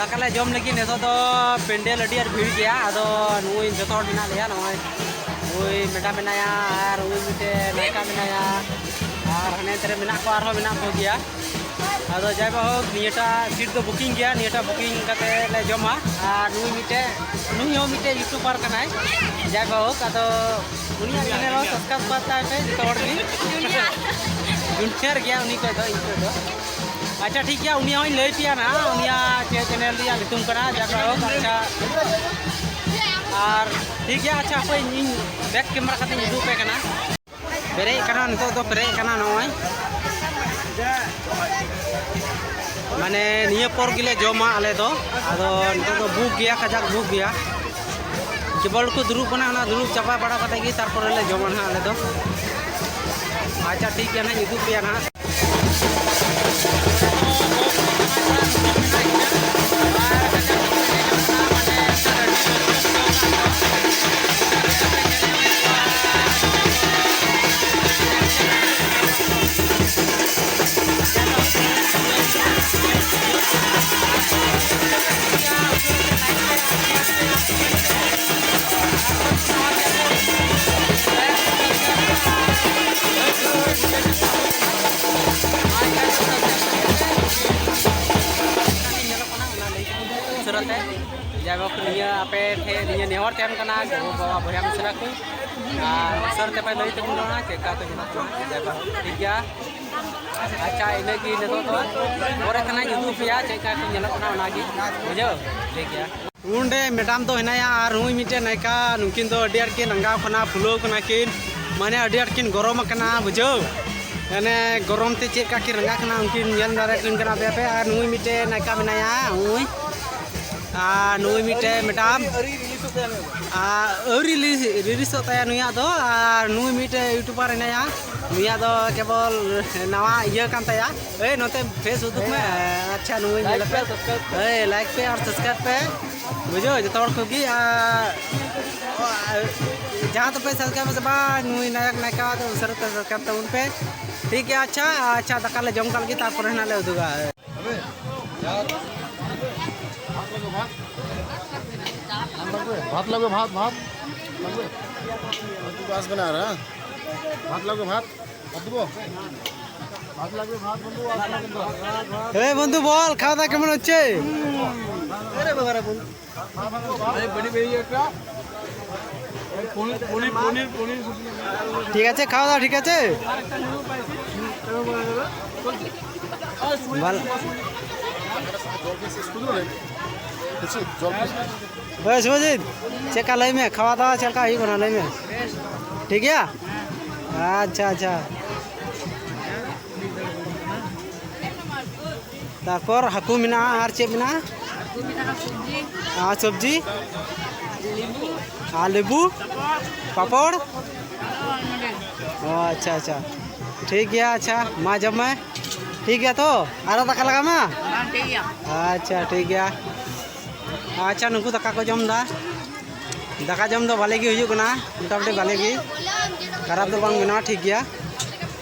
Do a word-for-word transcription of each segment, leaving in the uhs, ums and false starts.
ᱫᱟᱠᱟ ᱞᱮ ᱡᱚᱢ ᱞᱟᱹᱜᱤᱫ᱾ ᱱᱤᱛᱚᱜ ᱫᱚ ᱯᱮᱱᱰᱮᱞ ᱟᱹᱰᱤ ᱟᱸᱴ ᱵᱷᱤᱲ ᱜᱮᱭᱟ᱾ ᱟᱫᱚ ᱱᱩᱭ ᱡᱚᱛᱚ ᱦᱚᱲ ᱢᱮᱱᱟᱜ ᱞᱮᱭᱟ, ᱱᱚᱜᱼᱚᱭ ᱱᱩᱭ ᱢᱮᱰᱟᱢ ᱢᱮᱱᱟᱭᱟ, ᱟᱨ ᱩᱱᱤ ᱢᱤᱫᱴᱮᱱ ᱱᱟᱭᱠᱟ ᱢᱮᱱᱟᱭᱟ, ᱟᱨ ᱦᱟᱱᱮ ᱱᱚᱛᱮ ᱨᱮ ᱢᱮᱱᱟᱜ ᱠᱚᱣᱟ, ᱟᱨᱦᱚᱸ ᱢᱮᱱᱟᱜ ᱠᱚᱜᱮᱭᱟ᱾ ᱟᱫᱚ ᱡᱟᱭ ᱵᱟ ᱦᱳᱠ, ᱱᱤᱭᱟᱹᱴᱟᱜ ᱥᱤᱴ ᱫᱚ ᱵᱩᱠᱤᱝ ᱜᱮᱭᱟ, ᱱᱤᱭᱟᱹᱴᱟᱜ ᱵᱩᱠᱤᱝ ᱠᱟᱛᱮ ᱞᱮ ᱡᱚᱢᱟ᱾ ᱟᱨ ᱱᱩᱭ ᱢᱤᱫᱴᱮᱡ, ᱱᱩᱭ ᱦᱚᱸ ᱢᱤᱫᱴᱮᱡ ᱤᱭᱩᱴᱩᱵᱟᱨ ᱠᱟᱱᱟᱭ᱾ ᱡᱟᱭ ᱵᱟ ᱦᱳᱠ, ᱟᱫᱚ ᱩᱱᱤᱭᱟᱜ ᱪᱮᱱᱮᱞ ᱦᱚᱸ ᱥᱟᱵᱥᱠᱨᱟᱭᱤᱵ ᱛᱟᱭ ᱯᱮ ᱡᱚᱛᱚ ᱦᱚᱲ ᱜᱮ᱾ ᱡᱩᱱᱤᱭᱟᱨ ᱜᱮᱭᱟ ᱩᱱᱤ ᱠᱷᱚᱡ ᱫᱚ, ᱤᱧ ᱠᱷᱚᱡ ᱫᱚ᱾ ᱟᱪᱪᱷᱟ, ᱴᱷᱤᱠ ᱜᱮᱭᱟ, ᱩᱱᱤᱭᱟᱜ ᱦᱚᱸᱧ ᱞᱟᱹᱭ ᱯᱮᱭᱟ ᱱᱟᱦᱟᱜ, ᱩᱱᱤᱭᱟᱜ ᱪᱮᱫ ᱪᱮᱱᱮᱞ ᱨᱮᱭᱟᱜ ᱧᱩᱛᱩᱢ ᱠᱟᱱᱟ, ᱡᱟᱭ ᱵᱟ ᱦᱳᱠ, ᱟᱪᱪᱷᱟ᱾ ᱟᱨ ᱴᱷᱤᱠ ᱜᱮᱭᱟ, ᱟᱪᱪᱷᱟ, ᱦᱟᱯᱳᱭ, ᱤᱧ ᱵᱮᱠ ᱠᱮᱢᱮᱨᱟ ᱠᱟᱛᱮᱧ ᱩᱫᱩᱜ ᱟᱯᱮ ᱠᱟᱱᱟ᱾ ᱯᱮᱨᱮᱡ ᱠᱟᱱᱟ, ᱱᱤᱛᱚᱜ ᱫᱚ ᱯᱮᱨᱮᱡ ᱠᱟᱱᱟ ᱱᱚᱜᱼᱚᱭ᱾ ᱢᱟᱱᱮ ᱱᱤᱭᱟᱹ ᱯᱚᱨ ᱜᱮᱞᱮ ᱡᱚᱢᱟ ᱟᱞᱮ ᱫᱚ᱾ ᱟᱫᱚ ᱱᱤᱛᱚᱜ ᱫᱚ ᱵᱷᱩᱠ ᱜᱮᱭᱟ, ᱠᱟᱡᱟᱠ ᱵᱷᱩᱠ ᱜᱮᱭᱟ᱾ ᱠᱮᱵᱚᱞ ᱠᱚ ᱫᱩᱲᱩᱵ ᱠᱟᱱᱟ, ᱚᱱᱟ ᱫᱩᱲᱩᱵ ᱪᱟᱵᱟ ᱵᱟᱲᱟ ᱠᱟᱛᱮ ᱜᱮ ᱛᱟᱨᱯᱚᱨᱮ ᱞᱮ ᱡᱚᱢᱟ ᱱᱟᱦᱟᱜ ᱟᱞᱮ ᱫᱚ᱾ ᱟᱪᱪᱷᱟ, ᱴᱷᱤᱠ ᱜᱮᱭᱟ ᱱᱟᱦᱟᱜ, ᱤᱧ ᱩᱫᱩᱜ ᱯᱮᱭᱟ ᱱᱟᱦᱟᱜ᱾ ᱩᱥᱟᱹᱨᱟ ᱛᱮ, ᱡᱟᱭᱦᱳᱠ, ᱱᱤᱭᱟᱹ ᱟᱯᱮ ᱴᱷᱮᱱ ᱱᱤᱭᱟᱹ ᱱᱮᱦᱚᱨ ᱛᱟᱦᱮᱱ ᱠᱟᱱᱟ, ᱜᱚᱜᱚ ᱵᱟᱵᱟ ᱵᱚᱭᱦᱟ ᱢᱤᱥᱨᱟ ᱠᱚ, ᱟᱨ ᱩᱥᱟᱹᱨᱟ ᱛᱮ ᱯᱮ ᱞᱟᱹᱭ ᱛᱟᱵᱚᱱᱟ ᱪᱮᱫ ᱞᱮᱠᱟ ᱠᱚ ᱧᱮᱞᱚᱜ ᱠᱟᱱᱟ᱾ ᱡᱟᱭᱦᱳᱠ, ᱴᱷᱤᱠ ᱜᱮᱭᱟ᱾ ᱟᱪᱪᱷᱟ, ᱤᱱᱟᱹᱜ ᱜᱮ ᱱᱤᱛᱚᱜ ᱫᱚ᱾ ᱯᱚᱨᱮ ᱛᱮ ᱱᱟᱜ ᱤᱧ ᱩᱫᱩᱜ ᱟᱯᱮᱭᱟ ᱪᱮᱫ ᱞᱮᱠᱟ ᱠᱚ ᱧᱮᱞᱚᱜ ᱠᱟᱱᱟ, ᱚᱱᱟᱜᱮ, ᱵᱩᱡᱷᱟᱹᱣ? ᱴᱷᱤᱠ ᱜᱮᱭᱟ᱾ ᱱᱚᱰᱮ ᱢᱮᱰᱟᱢ ᱫᱚ ᱦᱮᱱᱟᱭᱟ ᱟᱨ ᱱᱩᱭ ᱢᱤᱫᱴᱮᱱ ᱱᱟᱭᱠᱟ, ᱱᱩᱠᱤᱱ ᱫᱚ ᱟᱹᱰᱤ ᱟᱸᱴ ᱠᱤᱱ ᱨᱟᱸᱜᱟᱣ ᱠᱟᱱᱟ, ᱯᱷᱩᱞᱟᱹᱣ ᱠᱟᱱᱟ ᱠᱤᱱ, ᱢᱟᱱᱮ ᱟᱹᱰᱤ ᱟᱸᱴ ᱠᱤᱱ ᱜᱚᱨᱚᱢ ᱟᱠᱟᱱᱟ, ᱵᱩᱡᱷᱟᱹᱣ᱾ ᱢᱟᱱᱮ ᱜᱚᱨᱚᱢ ᱛᱮ ᱪᱮᱫ ᱞᱮᱠᱟ ᱠᱤᱱ ᱨᱟᱸᱜᱟᱜ ᱠᱟᱱᱟ, ᱩᱱᱠᱤᱱ ᱧᱮᱞ ᱫᱟᱲᱮ ᱠᱤᱱ ᱠᱟᱱᱟ ᱯᱮ ᱟᱯᱮ᱾ ᱟᱨ ᱱᱩᱭ ᱢᱤᱫᱴᱮᱱ ᱱᱟᱭᱠᱟ ᱢᱮᱱᱟᱭᱟ, ᱱᱩᱭ, ᱟᱨ ᱱᱩᱭ ᱢᱤᱫᱴᱮᱱ ᱢᱮᱰᱟᱢ, ᱟᱨ ᱟᱹᱣᱨᱤ ᱨᱤᱞᱤᱥᱚᱜ ᱛᱟᱭᱟ ᱱᱩᱭᱟᱜ ᱫᱚ᱾ ᱟᱨ ᱱᱩᱭ ᱢᱤᱫᱴᱮᱱ ᱤᱭᱩᱴᱩᱵᱟᱨ ᱦᱮᱱᱟᱭᱟ, ᱱᱩᱭᱟᱜ ᱫᱚ ᱠᱮᱵᱚᱞ ᱱᱟᱣᱟ ᱤᱭᱟᱹ ᱠᱟᱱ ᱛᱟᱭᱟ᱾ ᱮᱭ, ᱱᱚᱛᱮ ᱯᱷᱮᱥ ᱩᱫᱩᱜ ᱢᱮ᱾ ᱟᱪᱪᱷᱟ, ᱱᱩᱭ ᱧᱮᱞ ᱯᱮ᱾ ᱮᱭ, ᱞᱟᱭᱤᱠ ᱯᱮ ᱟᱨ ᱥᱟᱵᱥᱠᱨᱟᱭᱤᱵ ᱯᱮ, ᱵᱩᱡᱷᱟᱹᱣ, ᱡᱚᱛᱚ ᱦᱚᱲ ᱠᱚᱜᱮ᱾ ᱟᱨ ᱡᱟᱦᱟᱸ ᱛᱮᱯᱮ ᱥᱟᱵᱥᱠᱨᱟᱭᱤᱵ ᱥᱮ ᱵᱟᱝ, ᱱᱩᱭ ᱱᱟᱭᱚᱠ ᱱᱟᱭᱤᱠᱟ ᱫᱚ ᱩᱥᱟᱹᱨᱟ ᱛᱮ ᱥᱟᱵᱥᱠᱨᱟᱭᱤᱵ ᱛᱟᱵᱚᱱ ᱯᱮ᱾ ᱴᱷᱤᱠ ᱜᱮᱭᱟ, ᱟᱪᱪᱷᱟ, ᱟᱪᱪᱷᱟ, ᱫᱟᱠᱟ ᱞᱮ ᱡᱚᱢ ᱠᱟᱜ ᱞᱮᱜᱮ, ᱛᱟᱨᱯᱚᱨᱮ ᱦᱟᱸᱜ ᱞᱮ ᱩᱫᱩᱜᱟ᱾ ভাত লাগবে, ভাত। ভাত লাগবে, ভাত, ভাত। লাগবে। একটু আসবে না আর, হ্যাঁ? ভাত লাগবে, ভাত। ভাত দেবো? ভাত লাগবে, ভাত, বন্ধু, আসবে না কিন্তু। এ বন্ধু, বল, খাওয়া দাওয়া কেমন হচ্ছে? ঠিক আছে, খাওয়া দাওয়া ঠিক আছে? ভালো। ᱦᱳᱭ, ᱥᱩᱵᱷᱚᱡᱤᱛ, ᱪᱮᱫ ᱞᱮᱠᱟ ᱞᱟᱹᱭ ᱢᱮ, ᱠᱷᱟᱣᱟ ᱫᱟᱣᱟ ᱪᱮᱫ ᱞᱮᱠᱟ ᱦᱩᱭᱩᱜ ᱠᱟᱱᱟ, ᱞᱟᱹᱭ ᱢᱮ᱾ ᱴᱷᱤᱠ ᱜᱮᱭᱟ? ᱟᱪᱪᱷᱟ, ᱟᱪᱪᱷᱟ᱾ ᱛᱟᱨᱯᱚᱨ ᱦᱟᱹᱠᱩ ᱢᱮᱱᱟᱜᱼᱟ, ᱟᱨ ᱪᱮᱫ ᱢᱮᱱᱟᱜᱼᱟ? ᱦᱟᱹᱠᱩ ᱢᱮᱱᱟᱜᱼᱟ, ᱥᱚᱵᱽᱡᱤ᱾ ᱟᱨ ᱥᱚᱵᱽᱡᱤ? ᱞᱮᱵᱩ᱾ ᱟᱨ ᱞᱮᱵᱩ? ᱯᱟᱯᱚᱲ᱾ ᱯᱟᱯᱚᱲ? ᱟᱨ ᱱᱚᱰᱮ᱾ ᱚ, ᱟᱪᱪᱷᱟ, ᱟᱪᱪᱷᱟ᱾ ᱴᱷᱤᱠ ᱜᱮᱭᱟ, ᱟᱪᱪᱷᱟ, ᱢᱟ ᱡᱚᱢ ᱢᱮ᱾ ᱴᱷᱤᱠ ᱜᱮᱭᱟ ᱛᱚ? ᱟᱨᱚ ᱫᱟᱠᱟ ᱞᱟᱜᱟᱣ ᱢᱟ? ᱵᱟᱝ, ᱴᱷᱤᱠ ᱜᱮᱭᱟ᱾ ᱟᱪᱪᱷᱟ, ᱴᱷᱤᱠ ᱜᱮᱭᱟ᱾ ᱟᱪᱪᱷᱟ, ᱱᱩᱠᱩ ᱫᱟᱠᱟ ᱠᱚ ᱡᱚᱢ ᱮᱫᱟ᱾ ᱫᱟᱠᱟ ᱡᱚᱢ ᱫᱚ ᱵᱷᱟᱞᱮ ᱜᱮ ᱦᱩᱭᱩᱜ ᱠᱟᱱᱟ, ᱢᱚᱴᱟᱢᱩᱴᱤ ᱵᱷᱟᱞᱮ ᱜᱮ, ᱠᱷᱟᱨᱟᱯ ᱫᱚ ᱵᱟᱝ ᱵᱮᱱᱟᱣᱟ, ᱴᱷᱤᱠ ᱜᱮᱭᱟ᱾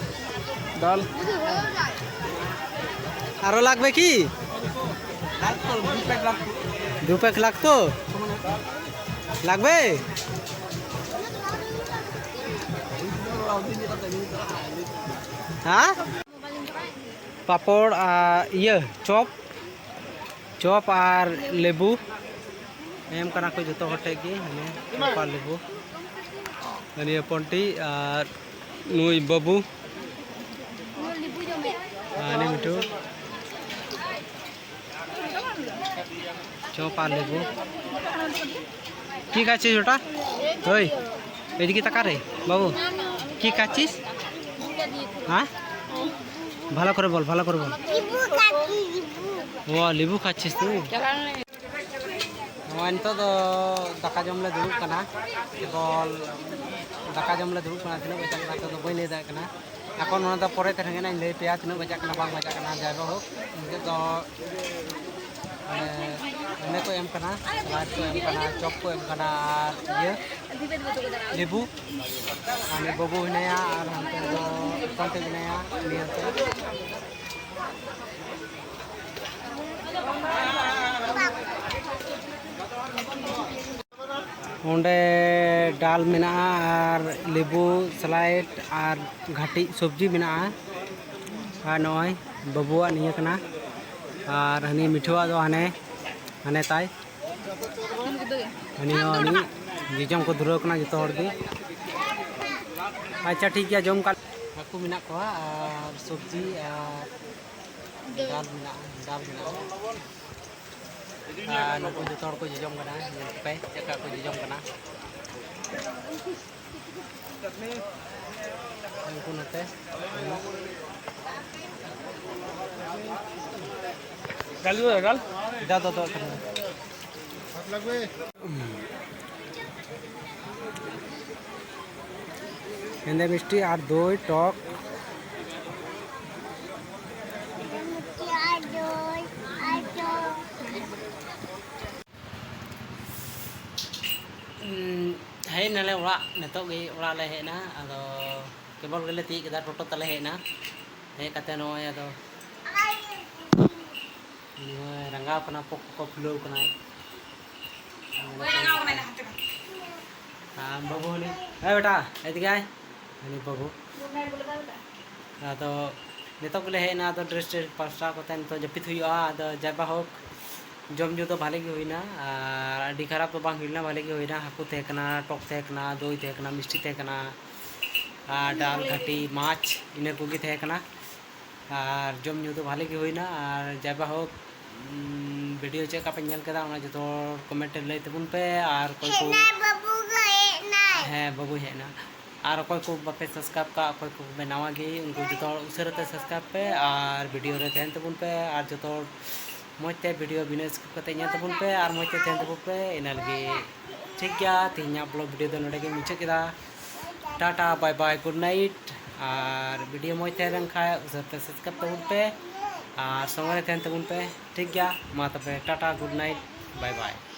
ᱰᱟᱞ᱾ ᱟᱨᱚ লাগবে কি? দু প্যাক লাগতো? লাগবে? হ্যাঁ? পাপড় আর ইয়ে, চপ। ᱪᱚᱯ ᱟᱨ ᱞᱮᱵᱩ ᱮᱢ ᱠᱟᱱᱟ ᱠᱚ ᱡᱚᱛᱚ ᱦᱚᱲ ᱴᱷᱮᱱ ᱜᱮ, ᱦᱟᱱᱮ ᱪᱚᱯ ᱟᱨ ᱞᱮᱵᱩ᱾ ᱦᱟᱹᱱᱤ ᱦᱚᱯᱚᱱᱴᱤ ᱟᱨ ᱱᱩᱭ ᱵᱟᱹᱵᱩ, ᱟᱨ ᱦᱟᱹᱱᱤ ᱢᱤᱴᱷᱩ᱾ ᱪᱚᱯ ᱟᱨ লেবু। কি খাচ্ছিস ওটা? ওই, এদিকে তাকা রে বাবু। কি খাচ্ছিস? হ্যাঁ, ভালো করে বল, ভালো করে বল। ও, লেবু খাচ্ছিস তুই? ᱱᱚᱜᱼᱚᱭ ᱱᱤᱛᱚᱜ ᱫᱚ ᱫᱟᱠᱟ ᱡᱚᱢ ᱞᱮ ᱫᱩᱲᱩᱵ ᱠᱟᱱᱟ᱾ ᱠᱮᱵᱚᱞ ᱫᱟᱠᱟ ᱡᱚᱢ ᱞᱮ ᱫᱩᱲᱩᱵ ᱠᱟᱱᱟ, ᱛᱤᱱᱟᱹᱜ ᱵᱟᱡᱟᱜ ᱠᱟᱱᱟ ᱱᱤᱛᱚᱜ ᱫᱚ ᱵᱟᱹᱧ ᱞᱟᱹᱭ ᱫᱟᱲᱮᱭᱟᱜ ᱠᱟᱱᱟ᱾ ᱮᱠᱷᱚᱱ ᱚᱱᱟ ᱫᱚ ᱯᱚᱨᱮ ᱛᱮ ᱨᱮᱸᱜᱮᱡ ᱤᱧ ᱞᱟᱹᱭ ᱯᱮᱭᱟ, ᱛᱤᱱᱟᱹᱜ ᱵᱟᱡᱟᱜ ᱠᱟᱱᱟ ᱵᱟᱝ ᱵᱟᱡᱟᱜ ᱠᱟᱱᱟ᱾ ᱡᱟᱭᱦᱳᱠ, ᱱᱤᱛᱚᱜ ᱫᱚ ᱢᱟᱱᱮ ᱚᱸᱰᱮ ᱠᱚ ᱮᱢ ᱠᱟᱱᱟ, ᱥᱟᱞᱟᱰ ᱠᱚ ᱮᱢ ᱠᱟᱱᱟ, ᱪᱚᱯ ᱠᱚ ᱮᱢ ᱠᱟᱱᱟ, ᱟᱨ ᱤᱭᱟᱹ ᱞᱮᱵᱩ᱾ ᱟᱨ ᱢᱤᱫ ᱵᱟᱹᱵᱩ ᱦᱮᱱᱟᱭᱟ, ᱟᱨ ᱦᱟᱱᱛᱮ ᱫᱚ ᱦᱚᱯᱚᱱ ᱛᱮᱫ ᱢᱮᱱᱟᱭᱟ, ᱩᱱᱤ ᱦᱟᱱᱛᱮ᱾ ᱚᱸᱰᱮ ᱰᱟᱞ ᱢᱮᱱᱟᱜᱼᱟ ᱟᱨ ᱞᱮᱵᱩ, ᱥᱮᱞᱟᱰ ᱟᱨ ᱜᱷᱟᱹᱴᱤᱡ ᱥᱚᱵᱽᱡᱤ ᱢᱮᱱᱟᱜᱼᱟ᱾ ᱟᱨ ᱱᱚᱜᱼᱚᱭ ᱵᱟᱹᱵᱩᱣᱟᱜ ᱱᱤᱭᱟᱹ ᱠᱟᱱᱟ, ᱟᱨ ᱦᱟᱹᱱᱤ ᱢᱤᱴᱷᱩᱣᱟᱜ ᱫᱚ ᱦᱟᱱᱮ, ᱦᱟᱱᱮ ᱛᱟᱭ, ᱦᱟᱹᱱᱤ ᱦᱚᱸ ᱦᱟᱹᱱᱤ ᱡᱚᱡᱚᱢ ᱠᱚ ᱫᱷᱩᱨᱟᱹᱣ ᱠᱟᱱᱟ ᱡᱚᱛᱚ ᱦᱚᱲ ᱜᱮ᱾ ᱟᱪᱪᱷᱟ, ᱴᱷᱤᱠ ᱜᱮᱭᱟ, ᱡᱚᱢ ᱠᱟᱜ᱾ ᱦᱟᱹᱠᱩ ᱢᱮᱱᱟᱜ ᱠᱚᱣᱟ ᱟᱨ ᱥᱚᱵᱽᱡᱤ ᱟᱨ ᱰᱟᱞ ᱢᱮᱱᱟᱜᱼᱟ, ᱰᱟᱞ ᱢᱮᱱᱟᱜᱼᱟ᱾ ᱟᱨ ᱱᱩᱠᱩ ᱡᱚᱛᱚ ᱦᱚᱲ ᱠᱚ ᱡᱚᱡᱚᱢ ᱠᱟᱱᱟ, ᱧᱮᱞ ᱠᱚᱯᱮ ᱪᱮᱫ ᱞᱮᱠᱟ ᱠᱚ ᱡᱚᱡᱚᱢ ᱠᱟᱱᱟ᱾ ᱩᱱᱠᱩ ᱱᱚᱛᱮ᱾ ᱰᱟᱞ ᱫᱚ, ᱰᱟᱞ? ᱫᱟ, ᱫᱟ, ᱫᱟ, ᱠᱟᱱᱟ᱾ ᱦᱮᱸᱫᱮ ᱢᱤᱥᱴᱤ ᱟᱨ ᱫᱳᱭ ᱴᱚᱠ᱾ ᱩᱸ, ᱦᱮᱡ ᱱᱟᱞᱮ ᱚᱲᱟᱜ, ᱱᱤᱛᱚᱜ ᱜᱮ ᱚᱲᱟᱜ ᱞᱮ ᱦᱮᱡ ᱮᱱᱟ᱾ ᱟᱫᱚ ᱠᱮᱵᱚᱞ ᱜᱮᱞᱮ ᱛᱤᱭᱳᱜ ᱠᱮᱫᱟ, ᱴᱳᱴᱳ ᱛᱮᱞᱮ ᱦᱮᱡ ᱮᱱᱟ᱾ ᱦᱮᱡ ᱠᱟᱛᱮ ᱱᱚᱜᱼᱚᱭ ᱟᱫᱚ ᱩᱱᱤ ᱦᱚᱸᱭ ᱨᱟᱸᱜᱟᱣ ᱠᱟᱱᱟ, ᱯᱚᱠ ᱯᱚᱠ ᱯᱷᱩᱞᱟᱹᱣ ᱠᱟᱱᱟᱭ᱾ ᱟᱨ ᱵᱟᱹᱵᱩ ᱦᱚᱸ ᱱᱤ-, ᱮ ᱵᱮᱴᱟ, ᱮᱫᱤᱠᱮ ᱟᱭ᱾ ᱦᱟᱹᱱᱤ ᱵᱟᱹᱵᱩ᱾ ᱟᱫᱚ ᱱᱤᱛᱚᱜ ᱜᱮᱞᱮ ᱦᱮᱡ ᱮᱱᱟ, ᱟᱫᱚ dress ᱴᱨᱮᱥ ᱯᱟᱞᱴᱟᱣ ᱠᱟᱛᱮ ᱱᱤᱛᱚᱜ ᱡᱟᱹᱯᱤᱫ ᱦᱩᱭᱩᱜᱼᱟ᱾ ᱟᱫᱚ ᱡᱟᱭ ᱵᱟ ᱦᱳᱠ, ᱡᱚᱢ ᱧᱩ ᱫᱚ ᱵᱷᱟᱞᱮ ᱜᱮ ᱦᱩᱭᱱᱟ ᱟᱨ ᱟᱹᱰᱤ ᱠᱷᱟᱨᱟᱯ ᱫᱚ ᱵᱟᱝ ᱦᱩᱭ ᱞᱮᱱᱟ, ᱵᱷᱟᱞᱮ ᱜᱮ ᱦᱩᱭᱱᱟ᱾ ᱦᱟᱹᱠᱩ ᱛᱟᱦᱮᱸ ᱠᱟᱱᱟ, ᱴᱚᱠ ᱛᱟᱦᱮᱸ ᱠᱟᱱᱟ, ᱫᱳᱭ ᱛᱟᱦᱮᱸ ᱠᱟᱱᱟ, ᱢᱤᱥᱴᱤ ᱛᱟᱦᱮᱸ ᱠᱟᱱᱟ ᱟᱨ ᱰᱟᱞ, ᱜᱷᱟᱹᱴᱤ, ᱢᱟᱪᱷ, ᱤᱱᱟᱹ ᱠᱚᱜᱮ ᱛᱟᱦᱮᱸ ᱠᱟᱱᱟ᱾ ᱟᱨ ᱡᱚᱢ ᱧᱩ ᱫᱚ ᱵᱷᱟᱞᱮ ᱜᱮ ᱦᱩᱭᱱᱟ᱾ ᱟᱨ ᱡᱟᱭ ᱵᱟ ᱦᱳᱠ, ᱩᱸ, video ᱪᱮᱫ ᱞᱮᱠᱟ ᱯᱮ ᱧᱮᱞ ᱠᱮᱫᱟ, ᱚᱱᱟ ᱡᱚᱛᱚ ᱦᱚᱲ comment ᱨᱮ ᱞᱟᱹᱭ ᱛᱟᱵᱚᱱ ᱯᱮ᱾ ᱟᱨ ᱚᱠᱚᱭ ᱠᱚ, ᱦᱮᱡ ᱱᱟᱭ ᱵᱟᱹᱵᱩ ᱜᱚ, ᱦᱮᱡ ᱱᱟᱭ᱾ ᱦᱮᱸ, ᱵᱟᱹᱵᱩᱭ ᱦᱮᱡ ᱮᱱᱟ᱾ ᱟᱨ ᱚᱠᱚᱭ ᱠᱚ ᱵᱟᱯᱮ subscribe ᱠᱟᱜ, ᱚᱠᱚᱭ ᱠᱚ ᱯᱮ ᱱᱟᱣᱟ ᱜᱮ, ᱩᱱᱠᱩ ᱡᱚᱛᱚ ᱦᱚᱲ ᱩᱥᱟᱹᱨᱟ ᱛᱮ subscribe ᱯᱮ ᱟᱨ video ᱨᱮ ᱛᱟᱦᱮᱱ ᱛᱟᱵᱚᱱ ᱯᱮ᱾ ᱟᱨ ᱡᱚᱛᱚ ᱦᱚᱲ ᱢᱚᱡᱽ ᱛᱮ video ᱵᱤᱱᱟᱹ skip ᱠᱟᱛᱮ ᱧᱮᱞ ᱛᱟᱵᱚᱱ ᱯᱮ ᱟᱨ ᱢᱚᱡᱽ ᱛᱮ ᱛᱟᱦᱮᱱ ᱛᱟᱵᱚᱱ ᱯᱮ᱾ ᱤᱱᱟᱹ ᱞᱟᱹᱜᱤᱫ ᱴᱷᱤᱠ ᱜᱮᱭᱟ, ᱛᱮᱦᱮᱧᱟᱜ vlog video ᱫᱚ ᱱᱚᱰᱮ ᱜᱮᱧ ᱢᱩᱪᱟᱹᱫ ᱠᱮᱫᱟ᱾ Tata, bye bye, good night᱾ ᱟᱨ video ᱢᱚᱡᱽ ᱛᱟᱦᱮᱸ ᱞᱮᱱ ᱠᱷᱟᱡ ᱩᱥᱟᱹᱨᱟ ᱛᱮ subscribe ᱛᱟᱵᱚᱱ ᱯᱮ ᱟᱨ ᱥᱚᱸᱜᱮ ᱨᱮ ᱛᱟᱦᱮᱱ ᱛᱟᱵᱚᱱ ᱯᱮ᱾ ᱴᱷᱤᱠ ᱜᱮᱭᱟ, ᱢᱟ ᱛᱚᱵᱮ Tata, good night, bye bye᱾